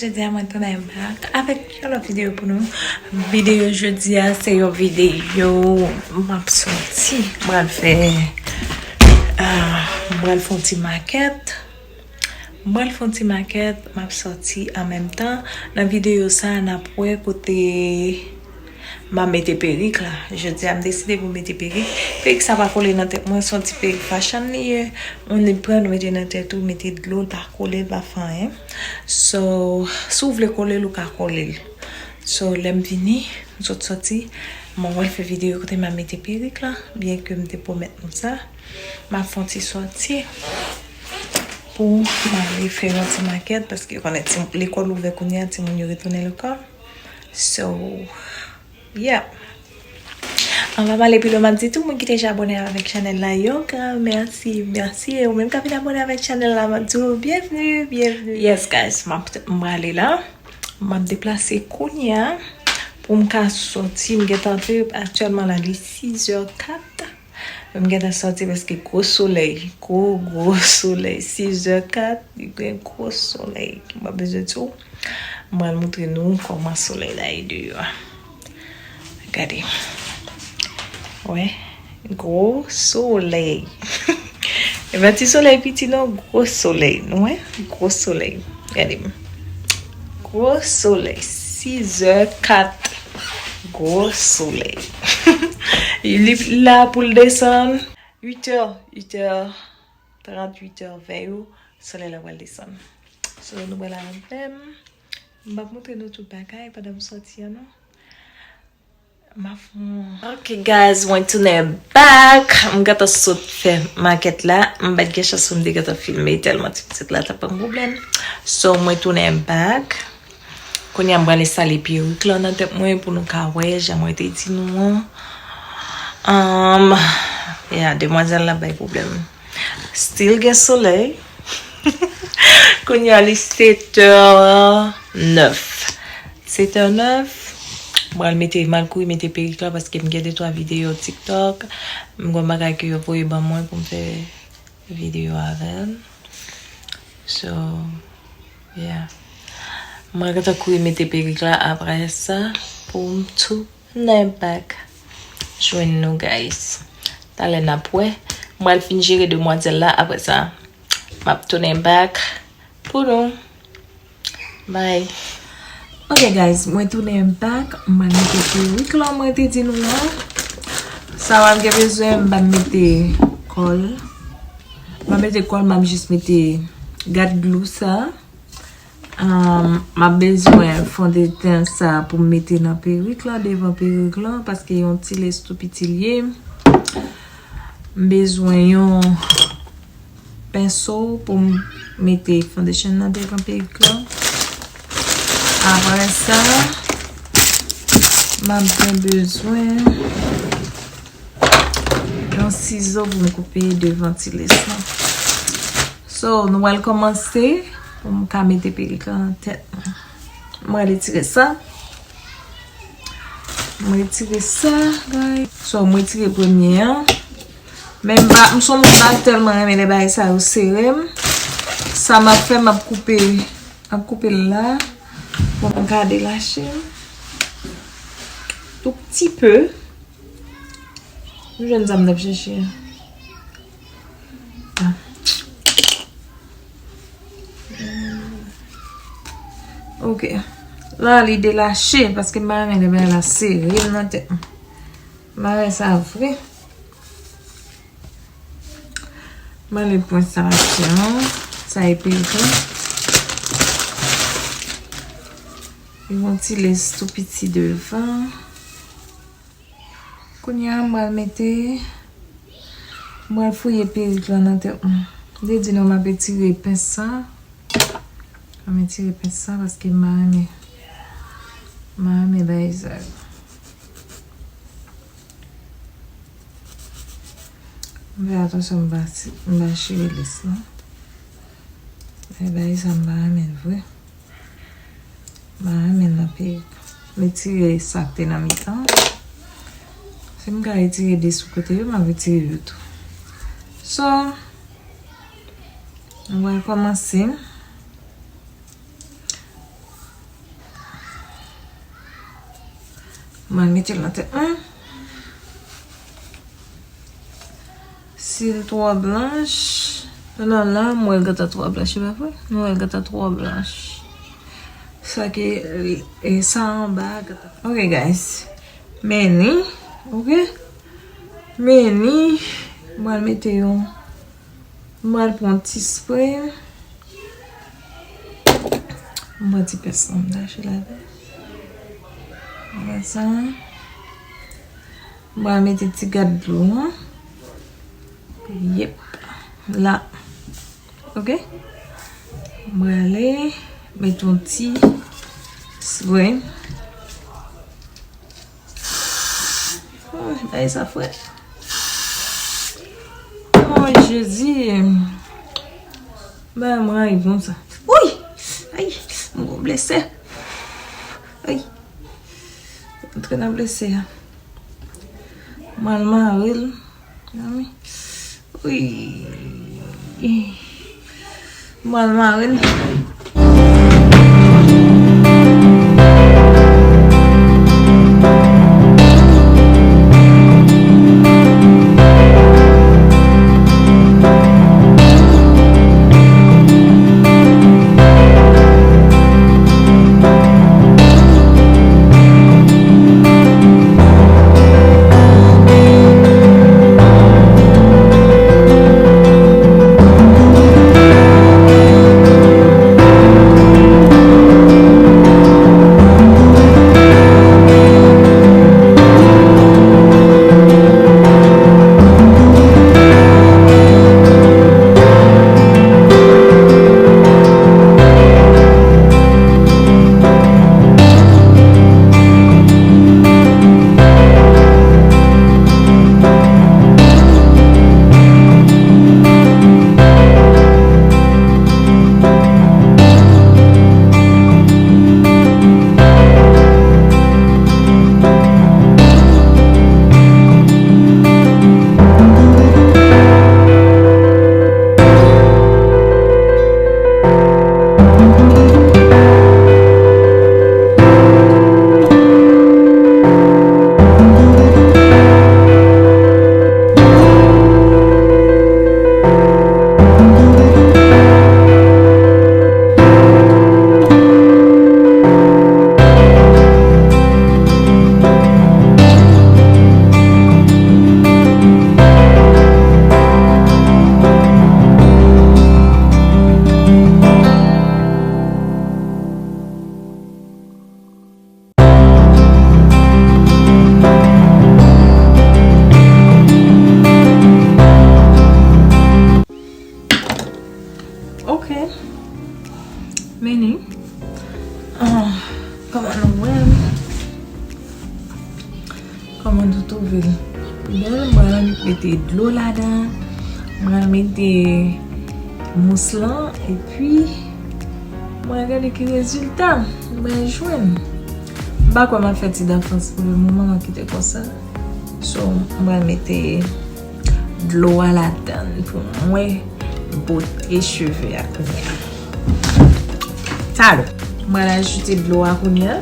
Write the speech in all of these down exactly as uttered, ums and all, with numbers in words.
Jodi a mwen tounen back avèk yon lòt videyo pou nou. Videyo jodi a se yon videyo m ap sòti, m pral fè, ah, m pral fè yon ti makèt. M pral fè yon ti makèt, m ap sòti an menm tan. Nan videyo sa a, n ap wè kote m ap mete perik la. Jodi a, m deside pou m mete perik. Perik sa pa kole nan tèt mwen, se yon ti perik fashion li ye. Ou ni pran, ou mete nan tèt ou, mete dlo, l pa kole, l pa fè anyen. So, si w vle kole l, ou ka kole l. So, lè m vini, m sot sòti, m wè l fè videyo kote m ap mete perik la, byen ke m te pwomèt nou sa. M ap fè yon ti sòti pou m ale fè yon ti makèt, paske ou konnen ti, lekòl ouvè kounye a, timoun yo retounen lekòl. So, yeah. Anvan m ale pi lwen, m ap di tout moun ki te deja abòne avèk chanèl la, yon gran mèsi, mèsi. E ou menm k ap vin abòne avèk chanèl la, m ap di w byenvni, byenvni. Yes, guys, m ap, m prale la. M ap deplase kounye a pou m ka sòti. M gentan antre aktyèlman la, li sizè kat. M gentan sòti paske gwo solèy, gwo, gwo solèy. Sizè kat, li gen gwo solèy. M pa bezwen di w. M pral montre nou kòman solèy la ye deyò a. Gade. Wè. Gwo solèy. E pa ti solèy piti non, gwo solèy. Nou wè? Gwo solèy. Gade m. Gwo solèy. Sizè kat. Gwo solèy. Li la pou l desann. Uitè, uitè trant, uitè ven yo, solèy la pral desann. So, nou pral avè m. M p ap montre nou tout bagay pandan m sòti an non. M ap fè yon... Ok, guys, mwen tounen back. M gentan sot fè makèt la. M pa t gen chans pou m te gentan filme tèlman ti pitit la t ap ban m pwoblèm. So, mwen tounen back. Kounye a, m pral enstale perik lan nan tèt mwen pou nou ka wè, jan mwen te di nou an. Um, yeah, demwazèl la bay pwoblèm. Still gen solèy. Kounye a, li sèt è nèf. Sèt è nèf. M pral mete, m al kouri mete perik la paske m gen de twa videyo TikTok. M gen yon bagay ke yo voye ban mwen pou m fè videyo avè l. So, yeah. Mwen gentan kouri mete perik la apre sa pou m tounen back jwenn nou, guys. Talè n ap wè. Mwen al fin jere demwazèl la apre sa. M ap tounen back pou nou. Bye. Ok, guys, mwen tounen back. Mwen mete perik lan mwen te di nou an. Sa w ap gen bezwen, m pa mete kòl. M pa mete kòl, m ap jis mete, gad glou sa. Um, m ap bezwen fondeten sa pou m mete nan perik lan, devan perik lan, paske yon ti lès tou piti l ye. M bezwen yon penso pou m mete foundation nan devan perik lan. Apre sa, m ap gen bezwen yon sizo pou m koupe devan ti lès lan. So, nou pral kòmanse pou m ka mete perik lan nan tèt mwen. Mwen retire sa. Mwen retire sa, guys. So, mwen retire premye an. Men m pa, m se yon moun pa tèlman renmen lè bagay sa yo sere m. Sa m ap fè, m ap koupe, m ap koupe l la pou m ka delache l. Tou piti pe. M jwenn sa m t ap chèche a. Ah. Ok. La, li delache, paske m pa renmen lè bagay la sere m nan tèt mwen. M pa renmen sa vre. M ale pwen sa atyen an. Sa e perik lan. Li gon ti lès tou piti devan. Kounye a, m pral mete, m pral fouye perik lan nan tèt mwen. M te di nou m ap etire pens sa. M ap etire pens sa paske m pa renmen, m pa renmen bagay sa yo. M fè atansyon m pa, m pa chire lès lan. Men bagay sa m pa renmen l vre. M pa renmen l nan perik. M retire sa k te nan mitan. Si m ka retire de sou kote yo, m ap retire yo tou. So, nou pral kòmanse. Mwen mete l nan tèt mwen. Si l twò blanch, nan la, m wè l gentan twò blanch, se pa vre? M wè l gentan twò blanch. Sa ke, e, sa anba a gentan. Ok, guys. Men li, ok? Men li, m pral mete yon, m pral pran ti spray. M pran ti pens lan, m tache ladan. Apre sa, m pral mete ti gad dlo an. Yep. La. Ok? M prale met yon ti spray. Oh, bagay sa frèt. Oh, Jezi. Bagay mwen rive konsa. Woy! Ay, m gon blese. Ay. Antre nan blese a. M al mare l. Wi. M al mare l. Ok. Men li. Ah, kòman nou wè l? Kòman nou twouve l? Bèl, mwen annik mete dlo ladan. Mwen mete mous lan, epi mwen gade ki rezilta mwen jwenn. M pa kwè m ap fè ti dafans pou le moman, m ap kite konsa. So, m pral mete dlo a ladann pou mwen bote cheve a kounye a. Talè. M pral ajoute dlo a kounye a.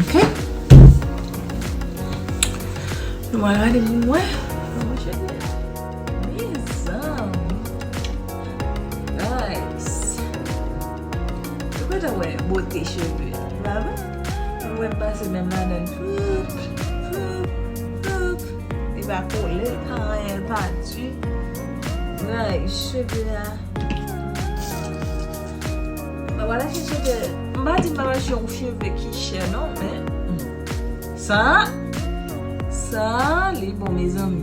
Ok. Nou pral gade pou m wè. Mezanmi. Guys. Nou gentan wè bote cheve a. Ou pa vre? Nou wè m pase menm ladann. Floup, floup, floup. Li pa kole, li pa anyen, li pa di. Guys, cheve a. Wala chèche de, m pa di m pa mache yon cheve ki chè non, men sa, sa li bon, mezanmi.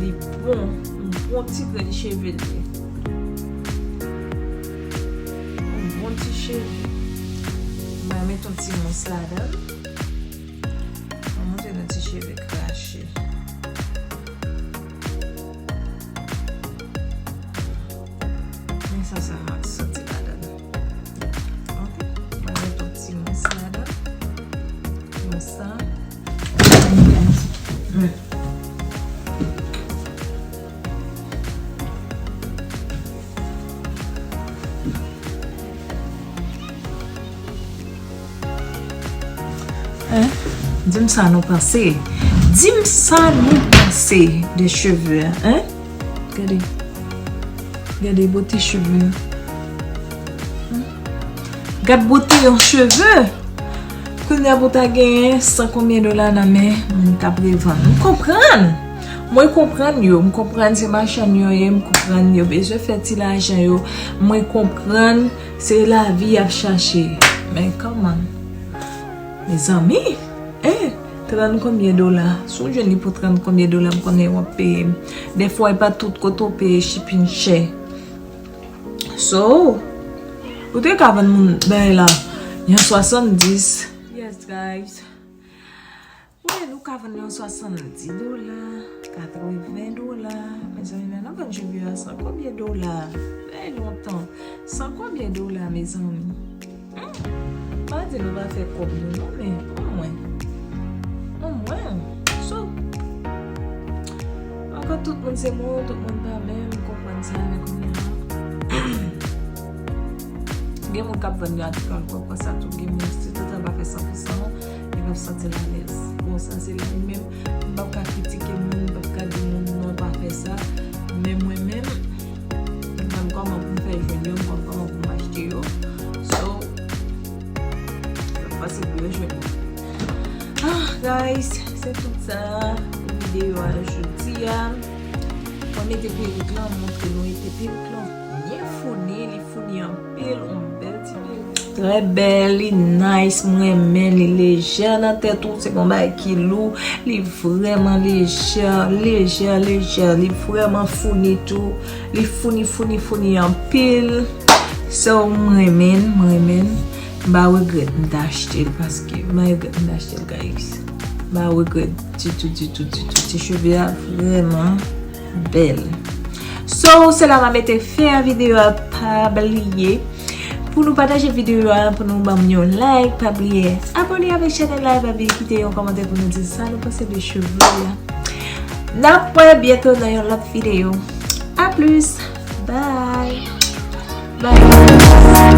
Li bon, yon bon ti grenn cheve li ye. Yon bon ti cheve. Mwen met yon ti mous ladan l. Mwen montre nou ti cheve krache. Men sa sèlman ki soti ladan l. Ok. Mwen met yon ti mous ladan l. Mous sa. Hein? Di m sa nou panse. Di m sa nou panse de cheve a, hein? Gade. Gade bote cheve a. Hmm? Gad bote yon cheve. Kounye a pou ta genyen san konbyen dola nan men moun k ap revann. M konprann. Mwen konprann yo. M konprann se machann yo ye. M konprann yo bezwen fè ti lajan yo. Mwen konprann se lavi y ap chache. Men kòman? Mezanmi, eh, trant konbyen dola? Si w jwenn li pou trant konbyen dola, m konnen w ap peye m. Dèfwa, e pa tout kote w peye shipping chè. So, ou te ka vann moun bagay la yon swasanndis. Yes, guys. Wi, nou ka vann yon swasanndis dola, katreven dola. Mezanmi, men n ap vann cheve a san konbyen dola? Fè lontan. San konbyen dola, mezanmi? Hmm. Pa di nou pa fè kòb nou non, men omwen. Omwen. So, ankò tout moun se moun, tout moun pa menm, konprann sa, men kounye a. Gen moun k ap vann yo a ti kal kòb konsa tou, gen moun se tout an pa fè san pou san, yo p ap santi l alèz. Bon, sa se li menm, m p ap ka kritike moun, m p ap ka di moun non, pa fè sa, men mwen menm, m konn kòman pou m fè jwenn yo, m konn kòman pou m achte yo. So, m ap pase pou yo jwenn yo. Ah, guys, se tout sa pou videyo a jodi a. Mwen mete perik lan, montre nou ete perik lan byen founi, li founi anpil, yon bèl ti perik. Trè bèl, li nice, mwen renmen, li lejè nan tèt ou, se pa yon bagay ki lou, li vrèman lejè, lejè, lejè, li vrèman founi tou, li founi, founi, founi anpil. So, mwen renmen, mwen renmen. M pa regrèt m t achte l paske, m pa regrèt m t achte l, guys. M pa regrèt ditou, ditou, ditou. Ti cheve a vrèman bèl. So, se la m a mete fen a videyo a. Pa bliye pou nou pataje videyo a, pou nou ban m yon like. Pa bliye abòne avèk chanèl la, pa bliye kite yon kòmantè pou nou di sa nou panse de cheve a. N ap wè byento nan yon lòt videyo. A plis. Bye. Bye.